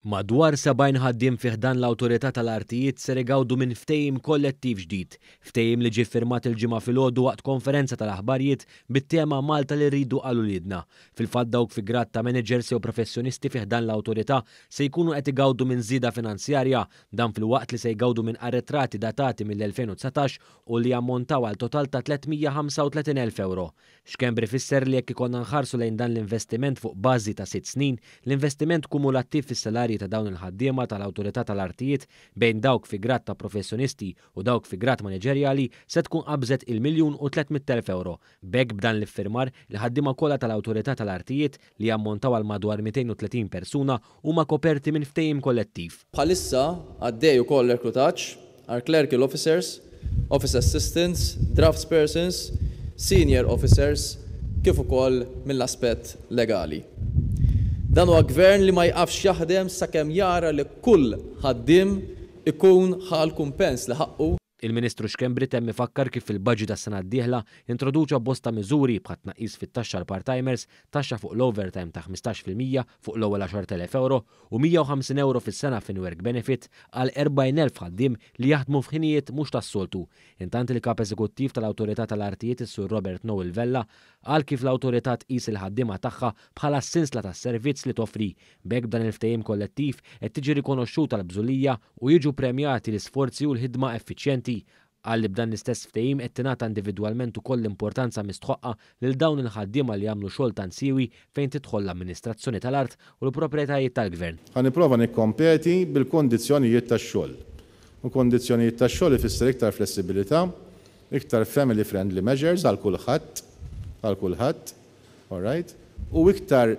Madwar 70 ħaddiem fi ħdan l-Awtorità tal-Artijiet ser igawdu minn ftehim kollettiv ġdid. Ftehim li ġie ffirmat il-Ġimgħa filgħodu waqt konferenza tal-aħbarijiet bit-tema 'Malta li rridu għal uliedna'. Fil-fatt dawk fi grad ta' managers jew professjonisti fi ħdan l-Awtorità se jkunu qed igawdu minn żieda finanzjarja, dan filwaqt li se jgawdu minn arretrati datati mill-2019 u li jammontaw għal total ta' 335,000 ewro. Schembri fisser li jekk ikollna nħarsu lejn dan l-investiment fuq bażi ta' sitt snin, l-investiment kumulattiv fis-salarji ta' dawn il-ħaddiema tal-Awtorità tal-Artijiet bejn dawk fi grad ta' professjonisti u dawk fi grad maniġerjali se tkun qabżet il-miljun u 300,000 ewro. B'hekk b'dan l-iffirmar, il-ħaddiema kollha tal-Awtorità tal-Artijiet, li jammontaw għal madwar 230 persuna, huma koperti minn ftehim kollettiv. Bħalissa għaddej ukoll reklutaġġ għal clerical officers, office assistants, draftspersons, senior officers kif ukoll mill-aspett legali. Dan huwa gvern li ma jqafx jaħdem sakemm jara li kull ħaddiem ikun ħa l-kumpens li ħaqqu. Il-Ministru Schembri temm ifakkar kif fil-budget għas-sena d-dieħla introduċa bosta miżuri bħat-tnaqqis fit-taxxa għal part-timers, taxxa fuq l-overtime ta' 15% fuq l-ewwel 10,000 ewro u 150 ewro fis-sena fin-work benefit għal 40,000 ħaddiem li jaħdmu f'ħinijiet mhux tas-soltu. Intant il-Kap Eżekuttiv tal-Awtorità tal-Artijiet is-Sur Robert Noel Vella qal kif l-awtorità tqis il-ħaddiema tagħha bħala s-sinsla tas-servizz li toffri. B'hekk b'dan il-ftehim kollettiv qed tiġi rikonoxxuta l-bżulija u jiġu premjati l-isforzi u l-ħidma effiċjenti. Qal li b'dan l-istess ftehim qed tingħata individwalment ukoll l-importanza mistħoqqa lil dawn il-ħaddiema li jagħmlu xogħol tant siewi fejn tidħol l-amministrazzjoni tal-art u l-proprjetajiet tal-Gvern. Ħa nipprova nikkompeti bil-kondizzjonijiet tax-xogħol. U kondizzjonijiet tax-xogħol ifisser iktar flessibilità, iktar family friendly measures għal kulħadd, għal kulħadd, all right? U iktar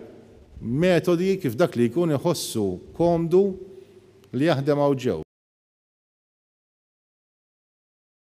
metodi kif dak li jkun iħossu komdu li jaħdem hawn ġew.